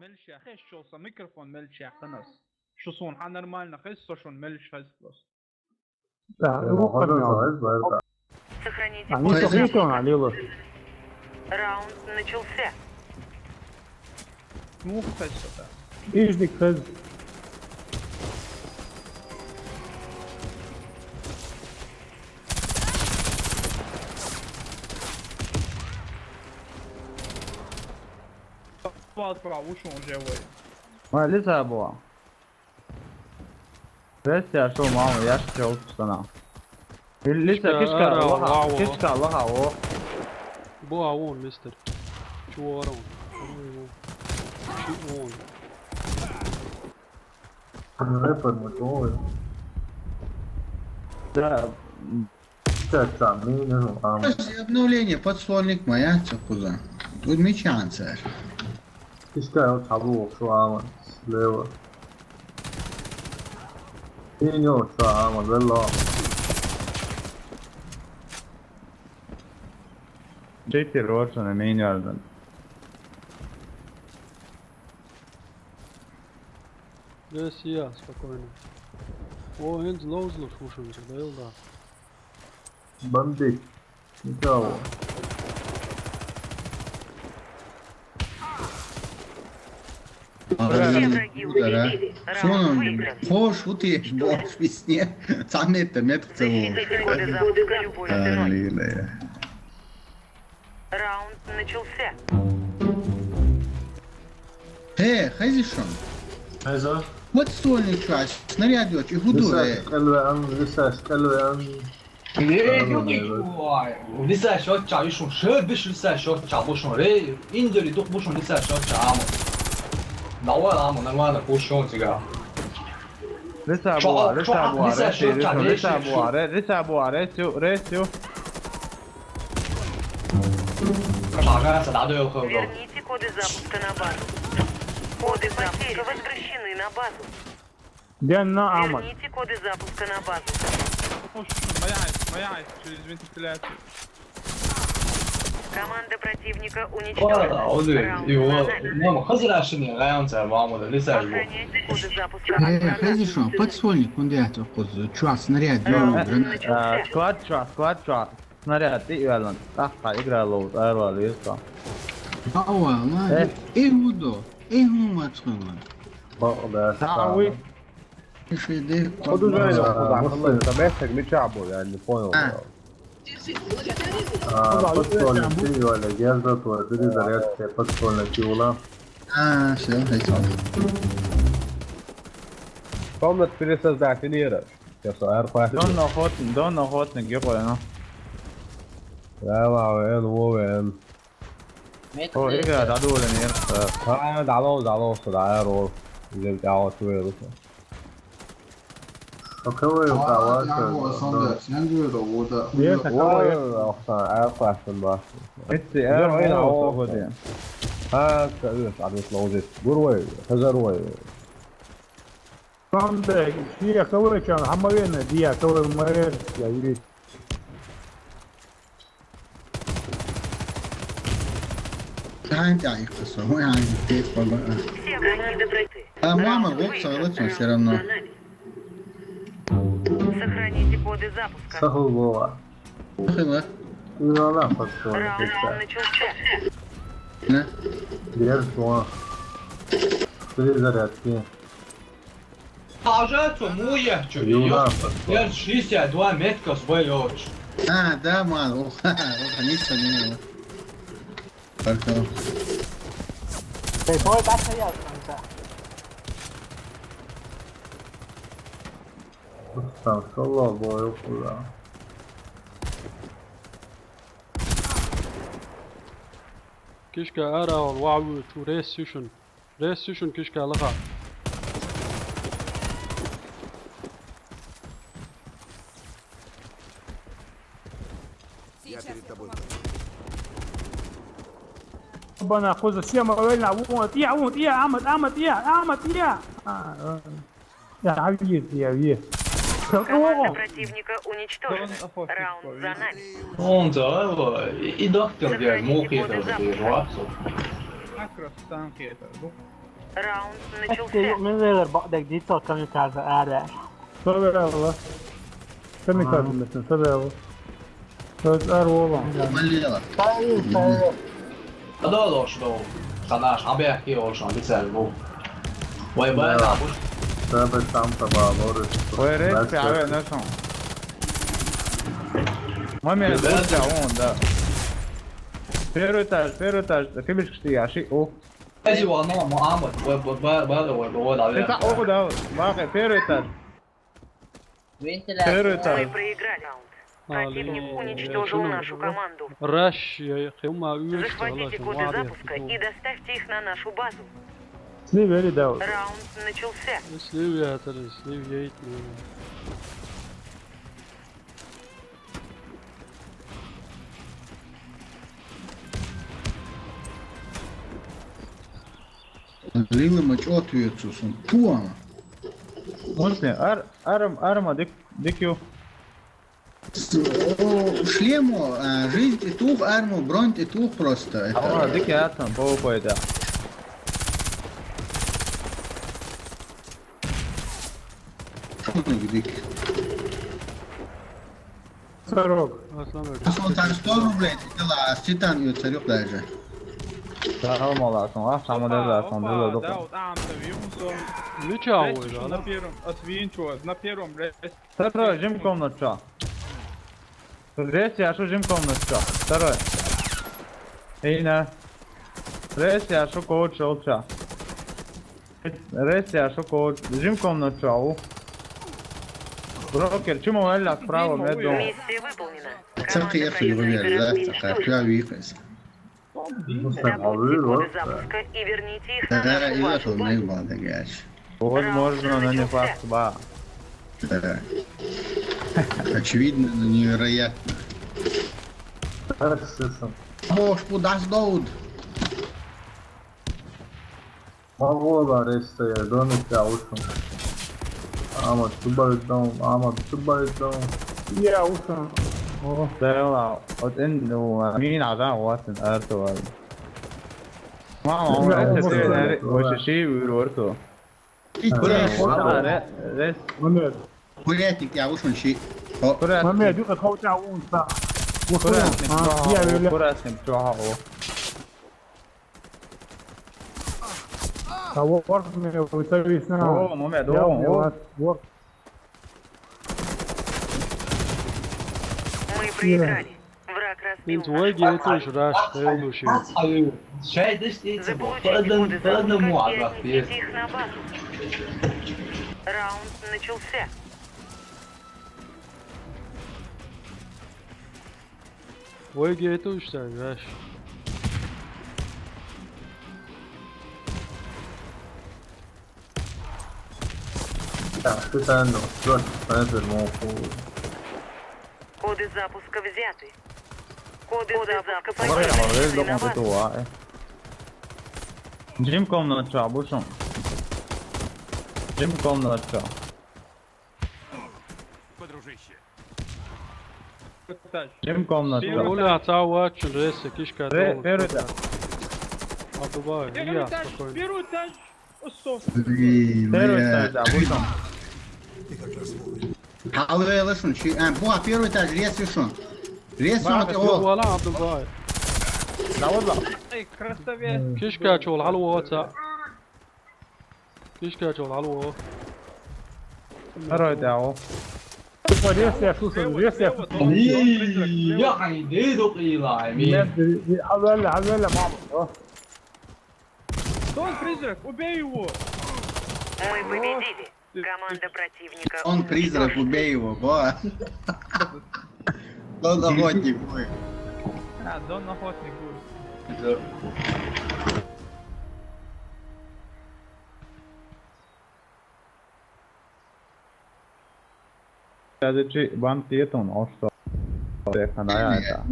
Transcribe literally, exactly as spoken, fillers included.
Мел шо хеза шуна, са микрофон мел шо хеза. Шу сона хьа нормально хеза, со шуна мел шо хеза просто. Да, Ё, хоза, хоза, хоза. Сохраните Они позицию. Сохраните, он алило. Раунд начался. Ну, хеза со да. Иждик хез. Вал право, уж он живой. Ма лица была. Жесть, я шо, мама, я шо чел пацана. Лица Кишка, кишка ара, лоха, вау. Кишка лоха, о. Бу а он, мистер. Чего орал? Чего он? Рэпер мы новый. Да, Сейчас там, не, не, ну, а, Подожди, обновление, подствольник моя, что куда? Тут мечанцер. Кишка, вот, табу, шо, а, слева. Не, не, шо, а, вела. Джейти Рорсон, а меня не. Здесь я, спокойно. О, Энз Лоузлу слушаем, да, да. Бандит. Никого. Все враги уступили. Раунд Шуну, выигран. Хош, вот ешь борщ в весне. Сам это мед целого. Защитники коды запуска любой ценой. Аллилуйя. Раунд начался. Э, хезишон. Айза. Вот стольник чуаш, снаряд йоч, и худу, Лисаш, э. калве ан, лисаш, калве ан. Эй, ёлки, ой, лиса счётча, вишун, шер биш лиса счётча, бушун, рей, индери дух бушун лиса счётча, аму. Давай, аму, нормально, пусть он тебя. Лица Чё, была, чё, лица была, лица рейси, чё, лица, чё, лица рейси, была, рейси, лица была, рейси, рейси. Шагаса, да, да, да. Верните коды запуска на базу. Коды запуска возвращены на базу. Ден на амат. Верните коды запуска на базу. О, шо, моя, моя, через вентиляцию. Команда противника Ora, уничтожена. ovdje, Раунд i за ovo, нами. imamo, hazirašenje, rajonca, vamo, da li se žmo. Охраняйте коды запуска. Э, хезишон, подствольник, он дяет, чуаш, снаряд, Раунд гранат. А, начался. Сквад чуа, сквад чуа. Снаряд, ти юалан. Ахха, игра лоуд, айрвал, юста. Давай, ладно. Э, худо, э, ну, мацхуна. Бакъда. Тави. Шеде, Ходу Да, жайда, да, ходу. Муслим, Там эсек меча бу, я не понял. А. А, подствольники, юале, герза, то, перезарядка, подствольники, юла. А, все, хайтон. Комнат пересоздать, не раз. Сейчас арпа. Дон охотник, дон охотник, ёпа, ну. Да, ла, эн, во, эн. О, игра, да, доволен, я. А, дало, дало, сюда, рол. Где-то вот вы. Какой у кого? Sen diyor da o da. Yes, Ой, охта, арпа, сюда. Эти, э, Здорово, о, здорово. Свободен. А, скажи, а ты сложит. Гурвой, хазарвой. Там да, я кого чан, хамавена, диа, кого мэр, я вижу. Sen de ayıktasın, o yani, tek baba. Все враги доброты. А мама, вот, согласен, все равно. Сохраните коды запуска. Саху Вова. Хыла. Юла, подствольник, Раунд пицца. Начался. Ne? Герз, во. Перезарядки. Kaže, to mu je, ču, Юла, još, jer šisja dva metka svoje oči. А, да, мало. Ницца не было. Только Там, шо ла, бой, куда. Кишка ара ол, вау, чу рейс сюшен. Рейс сюшен кишка лаха. Я перед тобой. Бана, хоза, сема, вельна, вон, тия, вон, тия, амат, амат, тия, амат, тия. А, э, я, авье, тия, авье. Команда О, противника уничтожена. Раунд за нами. On za, evo, i, i doktor gdje je Сохраните muhi, коды da je запуска. žvapso. Макрос танки это, ну. Раунд Este начался. Yok, ne kadar bak da git o kamikaze ara. Sabe Allah. Kamikaze misin? Sabe Allah. Söz er oğlum. Malila. Hayır, hayır. Adoro što kanál, abbiamo qui ho sono pizza il bu. Vuoi bene? Sabe tanta valore. Vuoi resti a ver, ne so. Ma mi è brutta onda. Первый этаж, первый этаж, ты видишь, что я ши, о. Ezi wa no mo amo, vuoi vuoi vuoi vuoi vuoi vuoi la Ты так, о, да, ладно, первый этаж. Первый этаж. Мы проиграли раунд. Противник уничтожил нашу команду. Rush, я хема üç. Захватите коды запуска и доставьте их на нашу базу. Слив eri davet. Раунд начался. Слив я это, слив я. Лилы мочот вецу сун. Пуа. Можно? Ар, арм, арма, дик, дикю. С-, о, шлему, а, жизнь и тух, арму, бронь и тух просто. Это... А, дикю атам, по, по, да. Шо мы дик? Сорок. Аслан, сто рублей, ты дала, а с читан и царюк даже. Сарал маласын, а, самодержасын, дыла дыла. Мича ой, да? На первом, отвинчу, на первом, блядь. Второй, жим комнату. Здесь я шу жим комнату. Второй. Ина. Здесь я шу коуч олча. Рес я шо ко жим комнату. Брокер, чему валля справа меду. Миссия выполнена. Цаки я хиювер, да, цаки я вихес. Добудьте коды запуска и верните их на нашу базу. Возможно, но не факт, ба. Да. Очевидно, но невероятно. Боже, куда сдоуд? Ма вола ресса я, донес я ушум. Ама цуба вид дом, ама цуба вид дом. Я ушум. О, дела, от эн, ну, мин адам ватен артовал. Мама, он это все на вообще ши урварто. Курятник, я ушум ши. Курятник. Маме, дюка кауча ун са. Курятник, я курятник, чё, о. А вот мне вытави сна. О, момент, о, о. Мы проиграли. Враг разбил нашу базу. Вайги это уж раш, это уж. Шайдыш и цыбо. Заполучите коды запуска и отнесите их на базу. Раунд начался. Вайги это уж, раш. Так, ты там, ну, вот, это мог. Коды запуска взяты. Коды запуска потеряны. Жим комнату, бушум. Жим комнату. Подружище. Жим комнату. Оля, цава чун ресса, кишка. Первый этаж. Абдулла, первый этаж, спокойно. Первый этаж. Блин, первый этаж, да, бушум. Хавела шун, ши, а, бу, первый этаж, ресса шун. Ресса шун, о. Вала, Абдулла. Да, вот, да. Эй, красавец. Кишка чол, хало, вот, а. Кишка чол, алло. Второй дал. Резко я слушаю, резко я слушаю. Я не иду, Илай. Нет, алло, алло, алло, мама. Кто он, призрак? Убей его! Мы победили. Команда противника уничтожена. Он призрак, убей его, ба. Он охотник будет. А, Дон охотник будет. Sadece ben Tieton ošto te hanaja ta.